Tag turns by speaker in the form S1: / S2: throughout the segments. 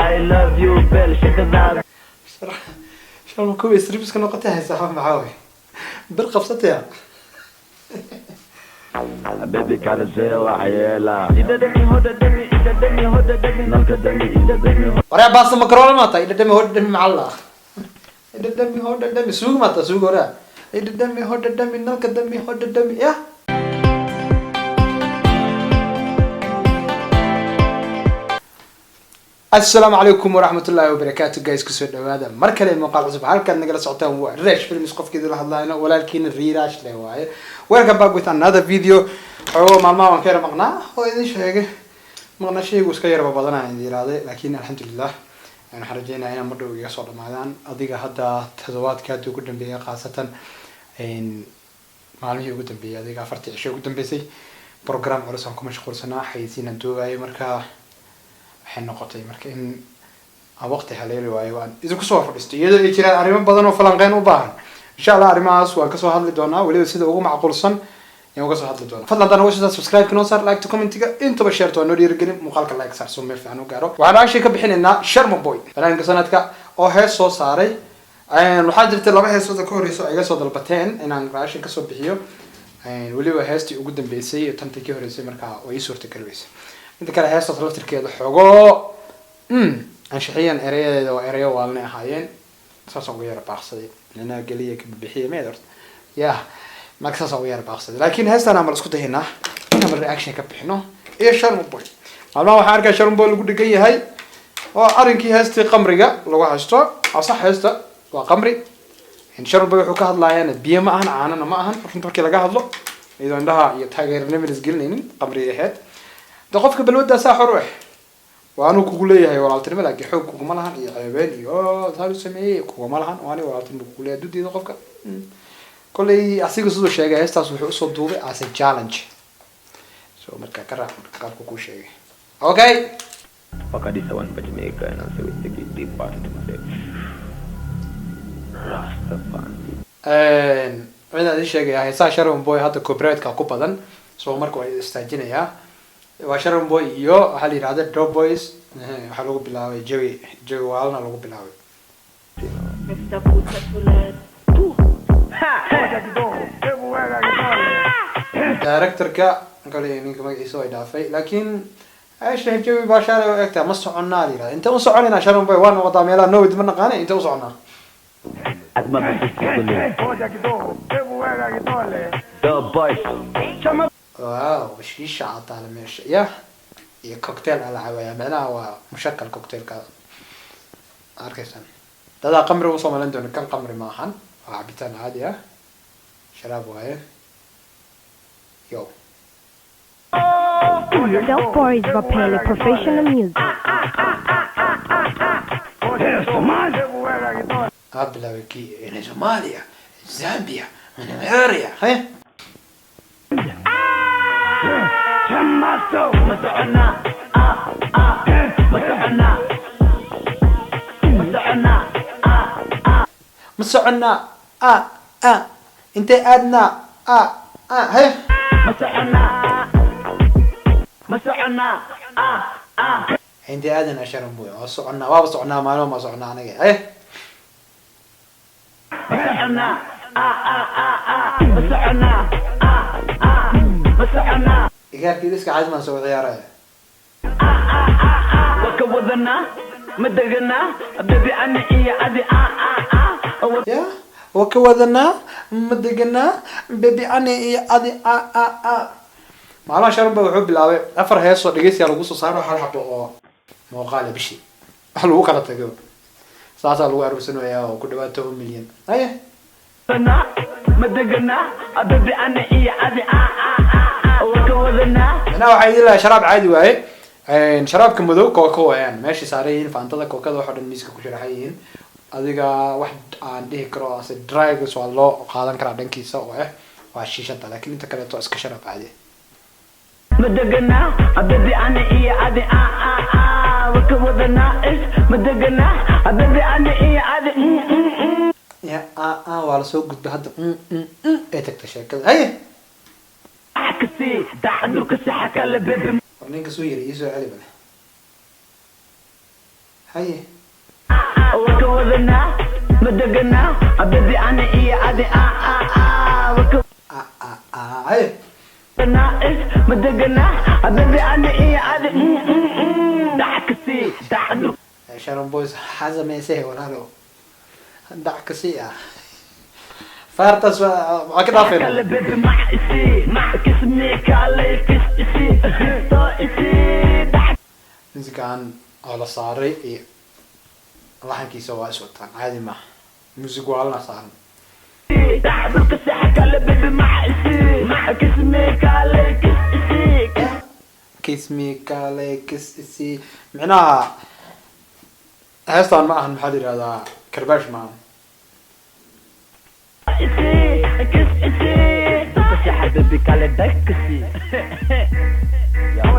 S1: I love you bel shakadaada.
S2: Shalma kuwa strips ka noqotay haysaa, maxaa way bir qabsataya?
S1: Baby kala waxyeela nalka dami ida dami.
S2: Waryaa, baasta makarona maata idhadhami hodhadhami maxaa la idhadhami hodhadhami suugo maata suugo waraa idhadhami hodhadhami nalka dami hodhadhami ya. Assalaamu calaykum waraxmatullaahi wabarakaatu guys, kusoo dhawaada mar kale muuqaal cusub. Halkaad nagala socotaan waa Resh Films. Qofkeeda la hadlayno walaalkiina Riirash le waaye. Welcome back with another video. Xoogo maalmaha waan ka yara maqnaa oo idin sheegay, maqnashaygu iska yarba badanaa idin yirahday, laakiin alxamdulilah waxaan rajeynayaa inaan madhow iga soo dhamaadaan. Adiga hadda toddobaadka hadda ugu dambeeyay, khaasatan maalmihii ugu dambeeyay, adiga 4-tii cisho ugu dambeysay, program culus aan ku mashquulsanaa, xayeysiinaan duubayay. Marka waxay noqotay marka in aan waqti haleeli waayo aan idinku soo fadhiisto, iyadoo ay jiraan arrimo badan oo falanqeyn u baahan. Insha Allah arrimahaas waan kasoo hadli doonaa, weliba sida ugu macquulsan ayaan uga soo hadli doonaa. Fadlan haddaan uga soo subscribe noo saar, like, commentiga intaba share waa noo dhiirigelin. Muuqaalka like saar soo meel fiican u gaaro. Waxaan reaction ka bixinaynaa Sharma Boy, fanaanka sanadka oo hees soo saaray. Waxaa jirta laba heesood oo ka horeyso ay iga soo dalbateen inaan reaction kasoo bixiyo, weliba heestii ugu dambeysay iyo tantii ka horeysay. Markaa way ii suurtagali weysay. Inta kale heestaas laftirkeeda xogoo anshixiyan ereyadeeda waa ereyo waalnay ahaayeen, saasaan uga yara baaqsaday. Micnaha geliya ka bixiya meed horta ya, marka saasaan uga yara baaqsaday. Laakiin heestaan aan bal isku dayaynaa inaan bal reaction ka bixino iyo Sharma Boy. Maalmaha waxaan arkaa Sharma Boy lagu dhegan yahay oo arrinkii heestii qamriga lagu haysto. Waa sax, heesta waa qamri. Sharma Boy wuxuu ka hadlayaana biyo ma ahan, caanana ma ahan. Runta markii laga hadlo, iyadoo indhaha iyo taageernimo isgelinaynin, qamri ahayd. De qofka balwadaasaa xor u ah, waa anuu kugu leeyahay walaaltinimo, laakiin xoog kuguma lahan iyo ceebeen iyo saan u sameeyey kuguma lahan. Waa ani walaaltinimo kugu leeyahay dudeeda qofka. Kolley asiga siduu sheegay, heestaas wuxuu usoo duubay as a challenge. So marka ka raac marka qaabka kuu sheegay, okay.
S1: Fuck this one but Jamaica and I say we take it deep part to say Rastafari.
S2: Cidaan idin sheegaya, heesaha Sharma Boy hadda copyright-ka ku badan, so marka waa istaajinayaa. Waa Sharma Boy iyo waxaa la yidhahda Dope Boys. Waxaa lagu bilaabay jawi jawi waalna lagu bilaabay.
S3: Mr. Puta Tulet.
S2: Directorka kale ninka magaciisa way dhaafay, laakiin esha jawi baa shalay u egtaa. Ma soconnaa la yidhahda, inta u soconayna Sharma Boy waan wadaa meelaha nowid ma naqaana, inta u soconaa.
S1: Adma The Boys.
S2: Wow, shiisha cataale meesha ya iyo cocktail aa la cabayaa. Micnaha waa mushakal cocktailka arkaysan. Dadaa qamri usoo malayn doona, kan qamri maahan, waa cabitaan caadi ah, sharaab waaye yo.
S4: Dope Boys Rapele Professional Music.
S2: Aa bilaabay kii in Somalia, Zambia, Nigeria haye. Ma soconnaa a a intee aadnaa a a haye.
S1: Ma soconnaa ah ah.
S2: Intee aadanaa Sharan Boy? Waa soconnaa, waaba soconnaa, maalmo ma soconnaa aniga haye.
S1: Ma soconnaa ah ah ah ah, ma soconnaa ah ah, ma soconnaa.
S2: Igaarkii iska caadi maan soo ciyaaraya.
S1: Waa ka wadanaa, ma deganaa baby ani iyo adi ah ah ah.
S2: Ya, waa ka wadanaa, ma deganaa baby ani iyo adi a a a. Maalmaha Sharan Boy wuxuu bilaabay afar heesoo dhegeysiyaa lagu soo saaro, hal xabo oo muuqaala bishii wax lagu kala tago, saasaa lagu aruursanayaa oo ku dhawaad 10 milyan haye.
S1: Wadanaa, ma deganaa baby ani iyo adi ah ah ah ah, waa ka wadanaa.
S2: Macnaha waxaa idin lahaa sharaab caadi waaye. Sharaabka madow kooko waayaan meeshay saaran yihiin, faantada kookada waxoo dhan miiska ku sharaxan yihiin. Adiga wax aan dhihi karo ase drugs waa loo qaadan karaa dhankiisa oo ah waa shiishada, laakiin inta kaleeto waa iska sharaab caadi.
S1: Ma deganaa baby ani iyo adi ah ah ah, waa ka wadanaa is ma deganaa baby ani iyo adi mm.
S2: Ya a a waa lasoo gudbay hadda ay tagta sheekada haye.
S1: Kasi daacadurka saxa kale baby.
S2: War ninka soo yiri iisoo celi bale. Haye.
S1: Waka wadanaa, ma deganaa, baby, ani iyo adi, ah ah ah, waka
S2: Ah ah ah, haye.
S1: wadanaa is ma deganaa, baby, ani iyo adi, dhac kasii dhac.
S2: Sharma Boys, waxaa sameysay walaalo, dhac kasi ah, faartaas waa waxaa ka dhaafayna.
S1: Kale baby mac isi mac kismi kale kis isi soo isi dhac.
S2: Musigan oo la saaray iyo laxankiisa waa is wataan, caadi maaha, music waalana saaran.
S1: Dhac dhulka seexa kale baby mac isi mac kismi kale kis isi.
S2: Kiss me kale kiss isi, micnaha heestaan ma ahan, maxaa la yihahdaa, karbaash maahan.
S1: Isi kis isi dhulka seexa baby kale dhag kasi.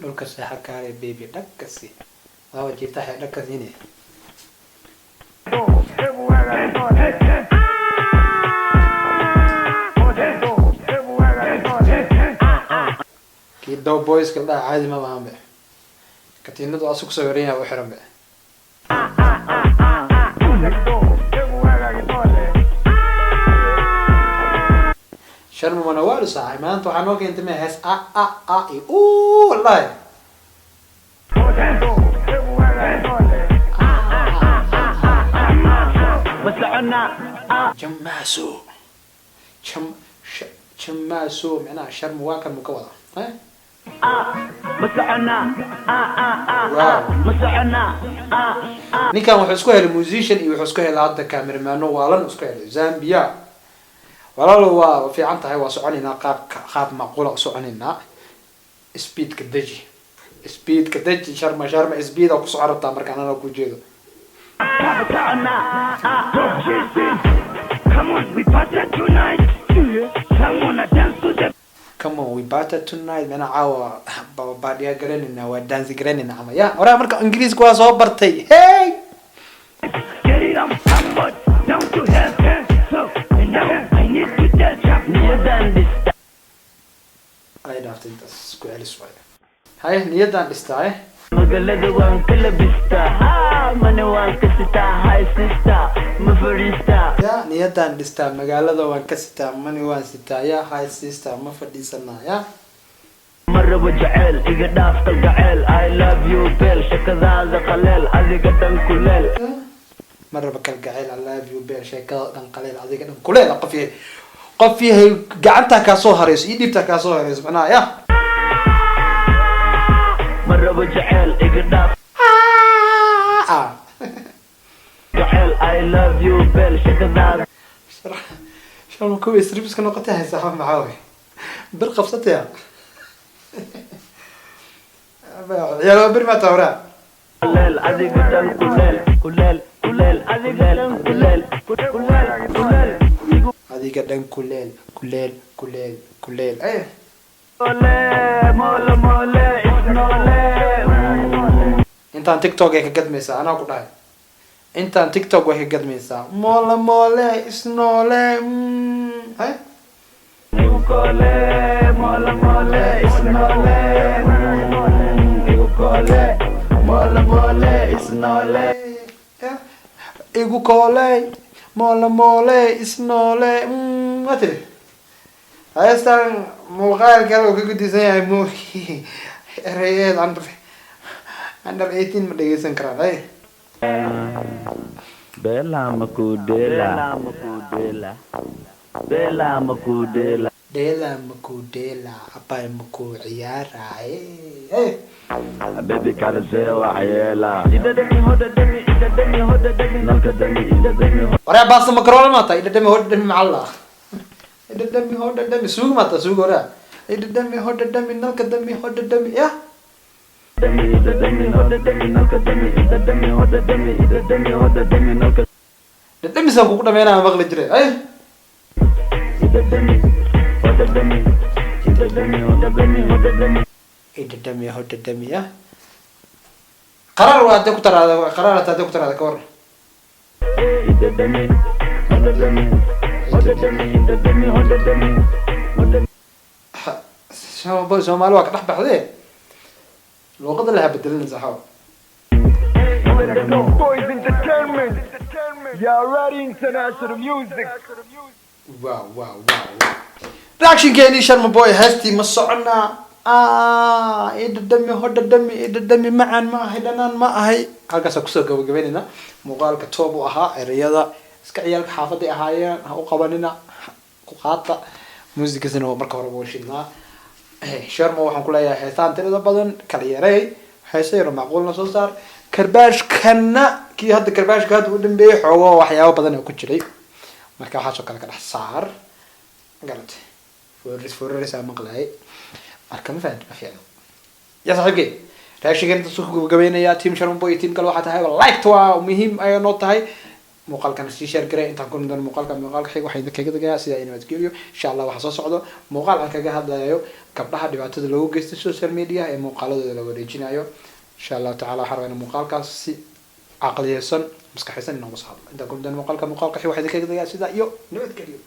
S2: Dhulka seexa kaale baby dhag kasi, laba jiifta dhag kasine. Kii Dow Boys ka la dhaha caadi ma ahan be, katiinadu asu kusoo waran yahay u xiran be. Sharma mana waa dhusaacay maanta, waxaa noo keentay me hees a a a iyo u, wallahi.
S1: Ma soconaa ah.
S2: Jamaaso jam jamaaso, micnaha Sharma waa kan mu ka wada eh?
S1: Ah, ma soconaa ah ah ah.
S2: Wow.
S1: Ma soconaa ah ah.
S2: Ninkan wuxuu isku helay musician iyo wuxuu isku helay hadda cameramaano waalan isku helay Zambia. Walaalo, waa fiican tahay, waa soconaynaa, qaabka qaab macquula u soconaynaa. Speedka deji, speedka deji, Sharma, Sharma, speed aa ku socon rabtaa marka anana ku jeedo.
S1: Ma soconaa ah.
S5: Come on, we party tonight. Come on, dance to the
S2: Come on, we party tonight, mana caawa baadhiya garanaynaa, waa dance garanaynaa ama ya horaa marka Ingiriiska waa soo bartay, hey.
S5: Get it on board, down to hell. So, and now I need to tell you.
S1: Niyadan dhista.
S2: Ay dhaaftay intaas, ku celis waayo. Haye, niyaddaan dhistaa eh.
S1: Magaalada waan ka labistaa, mana waan ka sitaa, hi sister, ma fadhiistaa?
S2: Ya, niyaddaan dhistaa, magaalada waan ka sitaa, mani waan sitaa, ya, hi sister, ma fadhiisanaa ya.
S1: Ma rabo jaceyl, iga dhaaf kalgaceyl, I love you beel, shakadaada qaleel, adiga dhan kuleel.
S2: Ma rabo kalgacayl, I love you beel, sheekada dhan qaleel, adiga dhan kuleel. Qof yahay, qof yahay, gacantaa kaa soo harayso iyo dhiibtaa kaa soo harayso, macnaha ya.
S1: Ma rabo jaceyl, iga dhaaf
S2: ah
S1: jaceyl, I love you beel, shakadaada.
S2: Shalma kuwa isribiska noqotay haysaa, maxaa way bir qabsataya, ciyaal bir maa tawraa.
S1: Kuleel, adiga dhan kuleel, kuleel, kuleel, adiga dhan kuleel, kuleel, kuleel, igu
S2: Adiga dhan kuleel, kuleel, kuleel, kuleel eh.
S1: Mole mole mole isnoole.
S2: Intaan TikTok ay ka gadmaysaa, anaa ku dhahay, intaan TikTok way ka gadmaysaa, mole mole isnoole eh.
S1: Igu kole mole mole isnoole, igu kole mole mole isnoole.
S2: Ya, igu kooley mole mole isnoole, waa tiri heestan muuqaal kale uu ka gudisan yahay, mu ereyeed under 18 ma dhegeysan karaan ay.
S1: Bela makudela, bela makudela.
S2: Dheela makudela, abay maku ciyaaraye eh.
S1: Baby kala sewa ayela. Idadami hodadami idadami hodadami nalkadami idadami.
S2: Waryaa, baasta makaroona maata, idhadhami hodhadhami macalla, idhadhami hodhadhami suugo maata, suugo waraa, idhadhami hodhadhami nalkadami hodhadhami ya.
S1: Dami idadami hodadami nalkadami idadami hodadami idadami hodadami nalka.
S2: Dhadhamisaan kugu dhameynaya maqli jiray ay.
S1: Idadami hodadami idadami hodadami hodadami.
S2: Idhadhami hodhadhami ya, qaraar waa hadee ku taraada, qaraar hataa hadee ku taraada ka war.
S1: Idadami hodadami hodadami idadami hodadami hodadami.
S2: Soomaali waa ka dhex baxdee, luuqada laha bedelina saxaw.
S6: Boys Entertainment. Y'all ready? International music.
S2: Wow, reactionkeeni Sharma Boy, heestii "Ma Soconaa". Idhadhami, hodhadhami, idhadhami, macaan ma ahay, dhanaan ma ahay. Halkaasaan kusoo gabagabeynayna muuqaalka. Toob u ahaa ereyada, iska ciyaalka xaafaday ahaayeen, ha u qabanina, ku qaata muusikasina waa marka horeba shidnaa. Sharma waxaan kuleeyahay, heestaan tirada badan kala yareey, heese yaro macquulna soo saar. Karbaashkana kii hadda, karbaashka hadda u dambeeyey, xoogo waxyaabo badan oo ku jiray, marka waxaasoo kale ka dhex saar. Garatay? Fooriris fooririsaa maqlaayay, marka ma fahanti, ma fiicno ya saaxiibkey. Reactionkan inta soo gabagabeynaya. Team Sharma Boy iyo team kale waxaa tahay, like waa muhiim ayay noo tahay, muuqaalkana sii share garay. Intaan ku doono muuqaalka muuqaalka xiga, waxaa idin kaga tagayaa sidaa in nabadgelyo, insha Allah. Waxaa soo socdo muuqaal aan kaga hadlayo gabdhaha dhibaatada loogu geysto social media ee muuqaaladooda la wareejinayo, insha Allahu tacala. Waxaa rabaa in muuqaalkaas si caqliyeysan, maskaxaysan inooga soo hadlo. Intaan ku doono muuqaalka muuqaalka xiga, waxaa idin kaga tagayaa sidaa iyo nabadgelyo.